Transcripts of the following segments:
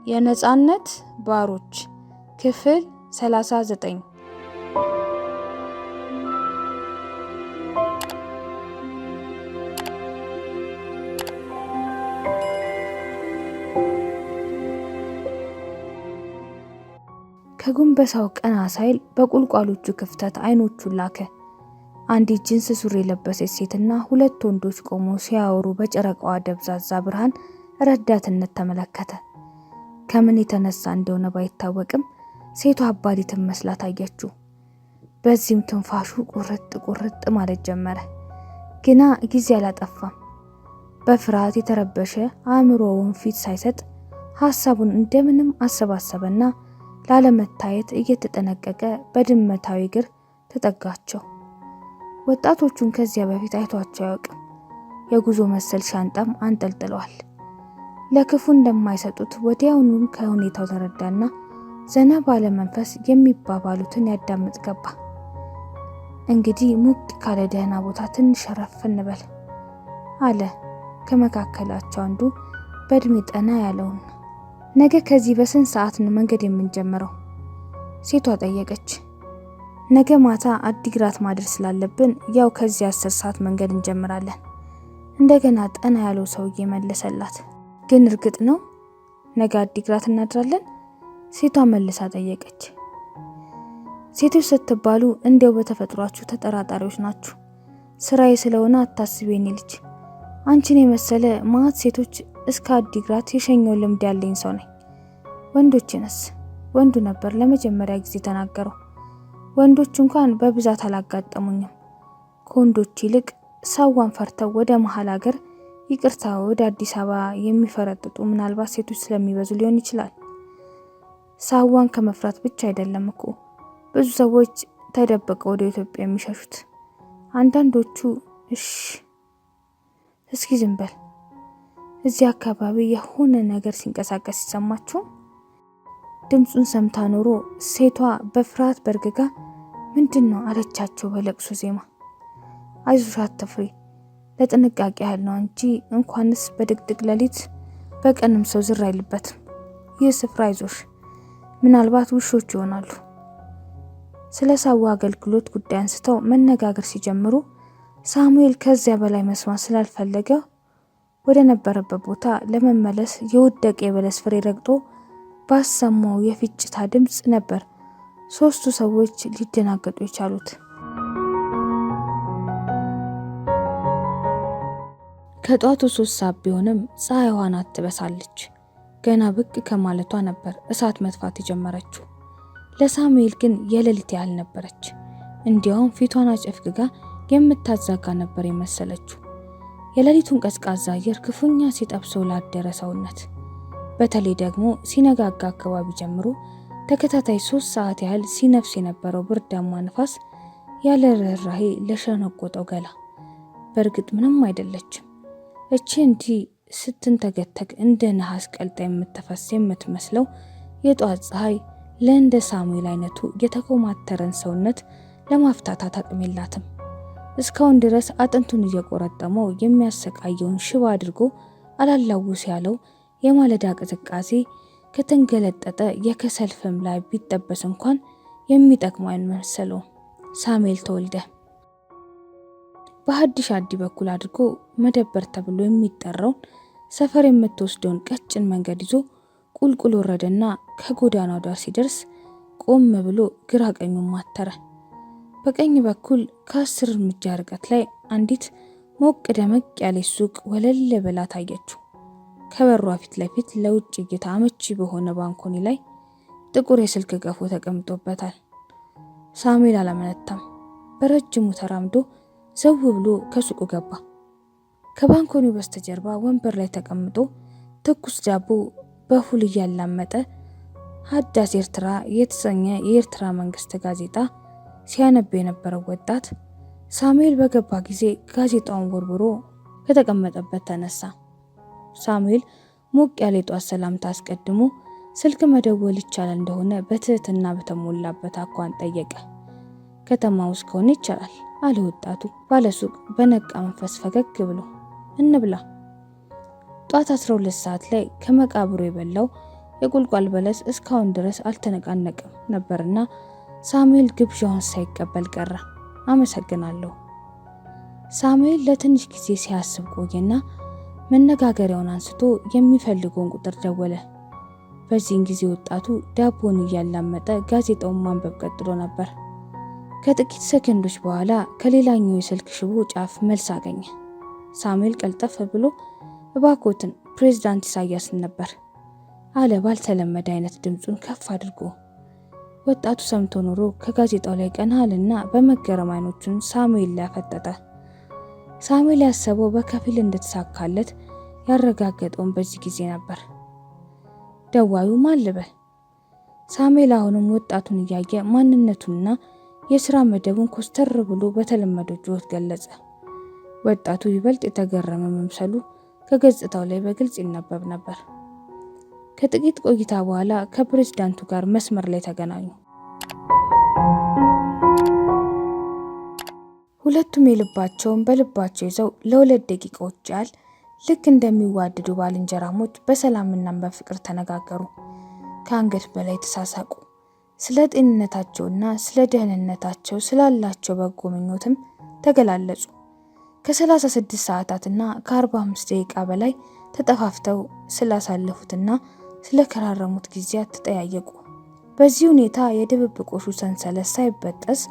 የነጻነት ባሮች ክፍል 39። ከጉንበሳው ቀና ሳይል በቁልቋሎቹ ክፍተት አይኖቹን ላከ። አንዲት ጅንስ ሱሪ የለበሰች ሴትና ሁለት ወንዶች ቆመው ሲያወሩ በጨረቃዋ ደብዛዛ ብርሃን ረዳትነት ተመለከተ። ከምን የተነሳ እንደሆነ ባይታወቅም ሴቷ አባዲትን መስላ ታየችው። በዚህም ትንፋሹ ቁርጥ ቁርጥ ማለት ጀመረ። ግና ጊዜ አላጠፋም። በፍርሃት የተረበሸ አእምሮውን ፊት ሳይሰጥ ሀሳቡን እንደምንም አሰባሰበና ላለመታየት እየተጠነቀቀ በድመታዊ እግር ተጠጋቸው። ወጣቶቹን ከዚያ በፊት አይቷቸው አያውቅም። የጉዞ መሰል ሻንጣም አንጠልጥለዋል። ለክፉ እንደማይሰጡት ወዲያውኑም ከሁኔታው ተረዳና ዘና ባለ መንፈስ የሚባባሉትን ያዳምጥ ገባ። እንግዲህ ሙቅ ካለ ደህና ቦታ ትንሽ ረፍ እንበል አለ ከመካከላቸው አንዱ በእድሜ ጠና ያለውን። ነገ ከዚህ በስንት ሰዓት ነው መንገድ የምንጀምረው? ሴቷ ጠየቀች። ነገ ማታ አዲግራት ማደር ስላለብን ያው ከዚህ 10 ሰዓት መንገድ እንጀምራለን። እንደገና ጠና ያለው ሰውዬ መለሰላት። ግን እርግጥ ነው ነገ አዲግራት እናድራለን? ሴቷ መልሳ ጠየቀች። ሴቶች ስትባሉ እንዲያው በተፈጥሯችሁ ተጠራጣሪዎች ናችሁ። ስራዬ ስለሆነ አታስቢ የኔ ልጅ። አንቺን የመሰለ ማት ሴቶች እስከ አዲግራት የሸኘው ልምድ ያለኝ ሰው ነኝ። ወንዶችንስ? ወንዱ ነበር ለመጀመሪያ ጊዜ ተናገረው። ወንዶች እንኳን በብዛት አላጋጠሙኝም። ከወንዶች ይልቅ ሳዋን ፈርተው ወደ መሀል ሀገር፣ ይቅርታ፣ ወደ አዲስ አበባ የሚፈረጥጡ ምናልባት ሴቶች ስለሚበዙ ሊሆን ይችላል። ሳዋን ከመፍራት ብቻ አይደለም እኮ ብዙ ሰዎች ተደብቀው ወደ ኢትዮጵያ የሚሸሹት። አንዳንዶቹ እሽ፣ እስኪ ዝም በል፣ እዚህ አካባቢ የሆነ ነገር ሲንቀሳቀስ ይሰማችሁ? ድምፁን ሰምታ ኖሮ ሴቷ በፍርሃት በርግጋ ምንድን ነው አለቻቸው በለቅሶ ዜማ። አይዞሽ አትፍሪ፣ ለጥንቃቄ ያህል ነው እንጂ እንኳንስ በድቅድቅ ሌሊት በቀንም ሰው ዝር አይልበትም። ይህ ስፍራ አይዞሽ፣ ምናልባት ውሾች ይሆናሉ። ስለ ሳዋ አገልግሎት ጉዳይ አንስተው መነጋገር ሲጀምሩ ሳሙኤል ከዚያ በላይ መስማት ስላልፈለገ ወደ ነበረበት ቦታ ለመመለስ የወደቀ የበለስ ፍሬ ረግጦ ባሰማው የፍጭታ ድምፅ ነበር ሶስቱ ሰዎች ሊደናገጡ የቻሉት። ከጧቱ 3 ሰዓት ቢሆንም ፀሐይዋን አትበሳለች። ገና ብቅ ከማለቷ ነበር እሳት መትፋት የጀመረችው። ለሳሙኤል ግን የሌሊት ያህል ነበረች። እንዲያውም ፊቷን አጨፍግጋ የምታዛጋ ነበር የመሰለችው። የሌሊቱን ቀዝቃዛ አየር ክፉኛ ሲጠብሰው ላደረ ሰውነት፣ በተለይ ደግሞ ሲነጋጋ አካባቢ ጀምሮ ተከታታይ 3 ሰዓት ያህል ሲነፍስ የነበረው ብርዳማ ንፋስ ያለ ርኅራሄ ለሸነቆጠው ገላ በእርግጥ ምንም አይደለችም። እቺ እንዲህ ስትንተገተግ እንደ ነሐስ ቀልጣ የምትፈስ የምትመስለው የጧት ፀሐይ ለእንደ ሳሙኤል አይነቱ የተኮማተረን ሰውነት ለማፍታታት አቅም የላትም። እስካሁን ድረስ አጥንቱን እየቆረጠመው የሚያሰቃየውን ሽባ አድርጎ አላላውስ ያለው የማለዳ ቅዝቃዜ ከተንገለጠጠ የከሰል ፍም ላይ ቢጠበስ እንኳን የሚጠቅመው አይመሰለውም። ሳሙኤል ተወልደ በሀዲሽ አዲ በኩል አድርጎ መደበር ተብሎ የሚጠራውን ሰፈር የምትወስደውን ቀጭን መንገድ ይዞ ቁልቁል ወረደና ከጎዳናው ዳር ሲደርስ ቆም ብሎ ግራ ቀኙን ማተረ። በቀኝ በኩል ከ10 እርምጃ ርቀት ላይ አንዲት ሞቅ ደመቅ ያለች ሱቅ ወለል ብላ ታየችው። ከበሯ ፊት ለፊት ለውጭ እይታ አመቺ በሆነ ባንኮኒ ላይ ጥቁር የስልክ ገፎ ተቀምጦበታል። ሳሙኤል አላመነታም። በረጅሙ ተራምዶ ዘው ብሎ ከሱቁ ገባ። ከባንኮኒው በስተጀርባ ወንበር ላይ ተቀምጦ ትኩስ ዳቦ በፉል እያላመጠ ሀዳስ ኤርትራ የተሰኘ የኤርትራ መንግስት ጋዜጣ ሲያነብ የነበረው ወጣት ሳሙኤል በገባ ጊዜ ጋዜጣውን ወርውሮ ከተቀመጠበት ተነሳ። ሳሙኤል ሞቅ ያለ የጧት ሰላምታ አስቀድሞ ስልክ መደወል ይቻላል እንደሆነ በትህትና በተሞላበት አኳኋን ጠየቀ። ከተማ ውስጥ ከሆነ ይቻላል አለ ወጣቱ ባለሱቅ በነቃ መንፈስ ፈገግ ብሎ። እንብላ። ጧት 12 ሰዓት ላይ ከመቃብሩ የበላው የቁልቋል በለስ እስካሁን ድረስ አልተነቃነቀም ነበርና ሳሙኤል ግብዣውን ሳይቀበል ቀረ። አመሰግናለሁ። ሳሙኤል ለትንሽ ጊዜ ሲያስብ ቆየና መነጋገሪያውን አንስቶ የሚፈልገውን ቁጥር ደወለ። በዚህን ጊዜ ወጣቱ ዳቦን እያላመጠ ጋዜጣውን ማንበብ ቀጥሎ ነበር። ከጥቂት ሰከንዶች በኋላ ከሌላኛው የስልክ ሽቦ ጫፍ መልስ አገኘ። ሳሙኤል ቀልጠፍ ብሎ እባኮትን ፕሬዝዳንት ኢሳያስን ነበር አለ ባልተለመደ አይነት ድምፁን ከፍ አድርጎ። ወጣቱ ሰምቶ ኖሮ ከጋዜጣው ላይ ቀና አለና በመገረም አይኖቹን ሳሙኤል ላይ አፈጠጠ። ሳሙኤል ያሰበው በከፊል እንደተሳካለት ያረጋገጠውን በዚህ ጊዜ ነበር። ደዋዩ ማን ልበል? ሳሙኤል አሁንም ወጣቱን እያየ ማንነቱንና የስራ መደቡን ኮስተር ብሎ በተለመደው ጩኸት ገለጸ። ወጣቱ ይበልጥ የተገረመ መምሰሉ ከገጽታው ላይ በግልጽ ይነበብ ነበር። ከጥቂት ቆይታ በኋላ ከፕሬዝዳንቱ ጋር መስመር ላይ ተገናኙ። ሁለቱም የልባቸውን በልባቸው ይዘው ለ2 ደቂቃዎች ያህል ልክ እንደሚዋደዱ ባልንጀራሞች በሰላምና በፍቅር ተነጋገሩ። ከአንገት በላይ ተሳሳቁ። ስለ ጤንነታቸውና ስለ ደህንነታቸው ስላላቸው በጎ ምኞትም ተገላለጹ። ከ36 ሰዓታትና ከ45 ደቂቃ በላይ ተጠፋፍተው ስላሳለፉትና ስለከራረሙት ጊዜያት ተጠያየቁ። በዚህ ሁኔታ የድብብቆሹ ሰንሰለት ሳይበጠስ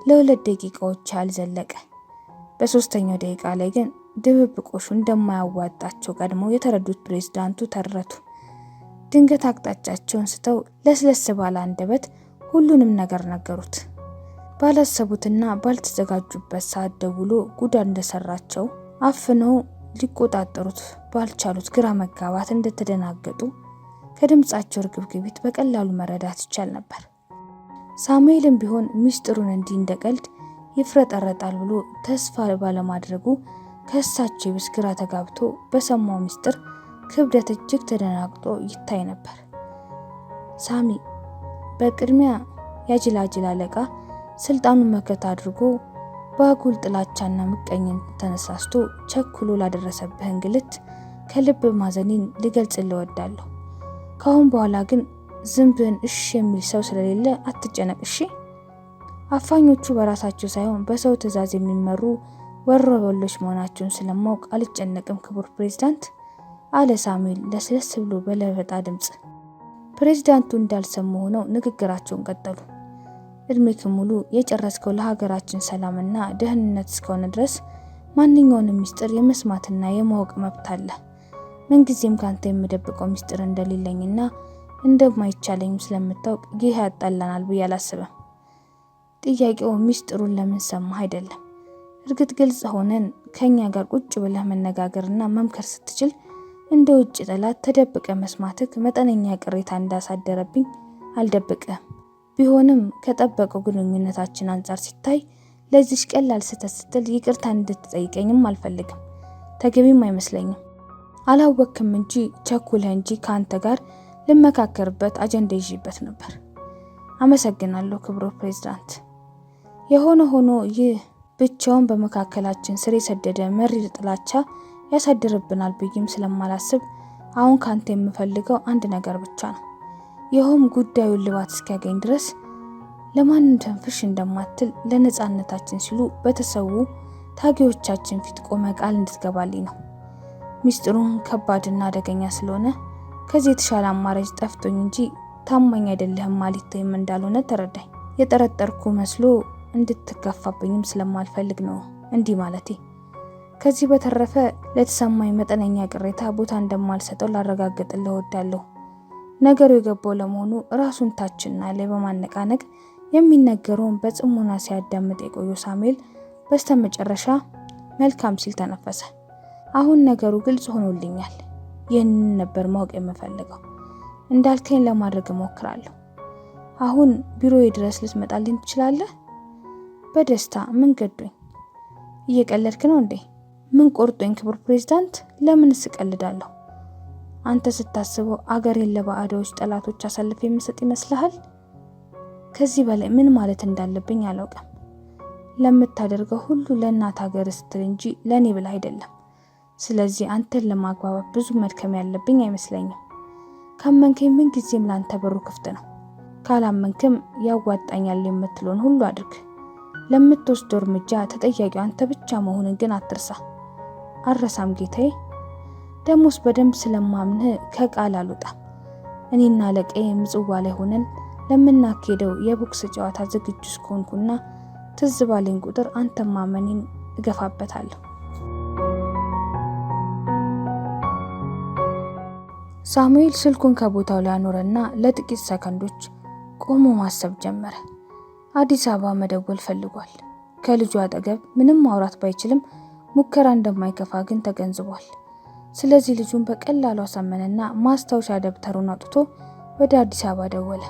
ለ2 ደቂቃዎች ያህል ዘለቀ። በ3ኛው ደቂቃ ላይ ግን ድብብቆሹ እንደማያዋጣቸው ቀድመው የተረዱት ፕሬዝዳንቱ ተረቱ። ድንገት አቅጣጫቸውን ስተው ለስለስ ባለ አንደበት ሁሉንም ነገር ነገሩት። ባላሰቡትና ባልተዘጋጁበት ሰዓት ደውሎ ጉዳት እንደሰራቸው አፍነው ሊቆጣጠሩት ባልቻሉት ግራ መጋባት እንደተደናገጡ ከድምጻቸው እርግብግቢት በቀላሉ መረዳት ይቻል ነበር። ሳሙኤልም ቢሆን ሚስጥሩን እንዲህ እንደቀልድ ይፍረጠረጣል ብሎ ተስፋ ባለማድረጉ ከእሳቸው ይብስ ግራ ተጋብቶ በሰማው ሚስጥር ክብደት እጅግ ተደናግጦ ይታይ ነበር። ሳሚ፣ በቅድሚያ ያጅላጅል አለቃ ስልጣኑን መከታ አድርጎ በአጉል ጥላቻና ምቀኝነት ተነሳስቶ ቸኩሎ ላደረሰብህ እንግልት ከልብ ማዘኔን ልገልጽልህ እወዳለሁ። ከአሁን በኋላ ግን ዝንብህን እሺ የሚል ሰው ስለሌለ አትጨነቅ እሺ። አፋኞቹ በራሳቸው ሳይሆን በሰው ትዕዛዝ የሚመሩ ወሮበሎች መሆናቸውን ስለማውቅ አልጨነቅም ክቡር ፕሬዝዳንት፣ አለ ሳሙኤል ለስለስ ብሎ በለበጣ ድምፅ። ፕሬዝዳንቱ እንዳልሰሙ ሆነው ንግግራቸውን ቀጠሉ። እድሜክ ሙሉ የጨረስከው ለሀገራችን ሰላምና ደህንነት እስከሆነ ድረስ ማንኛውንም ሚስጥር የመስማትና የማወቅ መብት አለ። ምንጊዜም ካንተ የምደብቀው ሚስጥር እንደሌለኝና እንደማይቻለኝም ስለምታውቅ ይህ ያጣላናል ብዬ አላስብም። ጥያቄው ሚስጥሩን ለምን ሰማህ አይደለም። እርግጥ ግልጽ ሆነን ከኛ ጋር ቁጭ ብለህ መነጋገርና መምከር ስትችል እንደ ውጭ ጠላት ተደብቀ መስማትህ መጠነኛ ቅሬታ እንዳሳደረብኝ አልደብቅህም። ቢሆንም ከጠበቀው ግንኙነታችን አንጻር ሲታይ ለዚች ቀላል ስህተት ስትል ይቅርታ እንድትጠይቀኝም አልፈልግም፣ ተገቢም አይመስለኝም። አላወክም እንጂ ቸኩለህ እንጂ ከአንተ ጋር ልመካከርበት አጀንዳ ይዤበት ነበር። አመሰግናለሁ ክቡር ፕሬዝዳንት። የሆነ ሆኖ ይህ ብቻውን በመካከላችን ስር የሰደደ መሪር ጥላቻ ያሳድርብናል ብዬም ስለማላስብ አሁን ካንተ የምፈልገው አንድ ነገር ብቻ ነው። ይኸውም ጉዳዩን ልባት እስኪያገኝ ድረስ ለማንም ተንፍሽ እንደማትል ለነጻነታችን ሲሉ በተሰዉ ታጋዮቻችን ፊት ቆመ ቃል እንድትገባልኝ ነው። ሚስጥሩን ከባድና አደገኛ ስለሆነ ከዚህ የተሻለ አማራጭ ጠፍቶኝ እንጂ ታማኝ አይደለህም ማለቴም እንዳልሆነ ተረዳኝ። የጠረጠርኩ መስሎ እንድትከፋብኝም ስለማልፈልግ ነው እንዲህ ማለቴ። ከዚህ በተረፈ ለተሰማኝ መጠነኛ ቅሬታ ቦታ እንደማልሰጠው ላረጋግጥልህ እወዳለሁ። ነገሩ የገባው ለመሆኑ ራሱን ታችና ላይ በማነቃነቅ የሚነገረውን በጽሞና ሲያዳምጥ የቆየው ሳሙኤል በስተመጨረሻ መልካም ሲል ተነፈሰ። አሁን ነገሩ ግልጽ ሆኖልኛል። ይህንን ነበር ማወቅ የምፈልገው። እንዳልከኝ ለማድረግ እሞክራለሁ። አሁን ቢሮዬ ድረስ ልትመጣልኝ ትችላለህ? በደስታ። ምን ገዶኝ? እየቀለድክ ነው እንዴ? ምን ቆርጦኝ ክቡር ፕሬዝዳንት? ለምንስ እቀልዳለሁ? አንተ ስታስበው አገሬን ለባዕዳዎች ጠላቶች አሳልፌ የምሰጥ ይመስልሃል? ከዚህ በላይ ምን ማለት እንዳለብኝ አላውቅም። ለምታደርገው ሁሉ ለእናት ሀገር ስትል እንጂ ለእኔ ብለህ አይደለም። ስለዚህ አንተን ለማግባባት ብዙ መድከም ያለብኝ አይመስለኝም። ካመንከኝ ምን ጊዜም ላንተ በሩ ክፍት ነው። ካላመንክም ያዋጣኛል የምትለውን ሁሉ አድርግ። ለምትወስደው እርምጃ ተጠያቂው አንተ ብቻ መሆንን ግን አትርሳ። አልረሳም ጌታዬ። ደሞስ በደንብ ስለማምንህ ከቃል አልወጣም። እኔና አለቃዬ ምጽዋ ላይ ሆነን ለምናካሄደው የቦክስ ጨዋታ ዝግጁ እስከሆንኩና ትዝ ባለኝ ቁጥር አንተን ማመኔን እገፋበታለሁ። ሳሙኤል ስልኩን ከቦታው ላይ አኖረና ለጥቂት ሰከንዶች ቆሞ ማሰብ ጀመረ። አዲስ አበባ መደወል ፈልጓል። ከልጁ አጠገብ ምንም ማውራት ባይችልም ሙከራ እንደማይከፋ ግን ተገንዝቧል። ስለዚህ ልጁን በቀላሉ አሳመነና ማስታወሻ ደብተሩን አውጥቶ ወደ አዲስ አበባ ደወለ።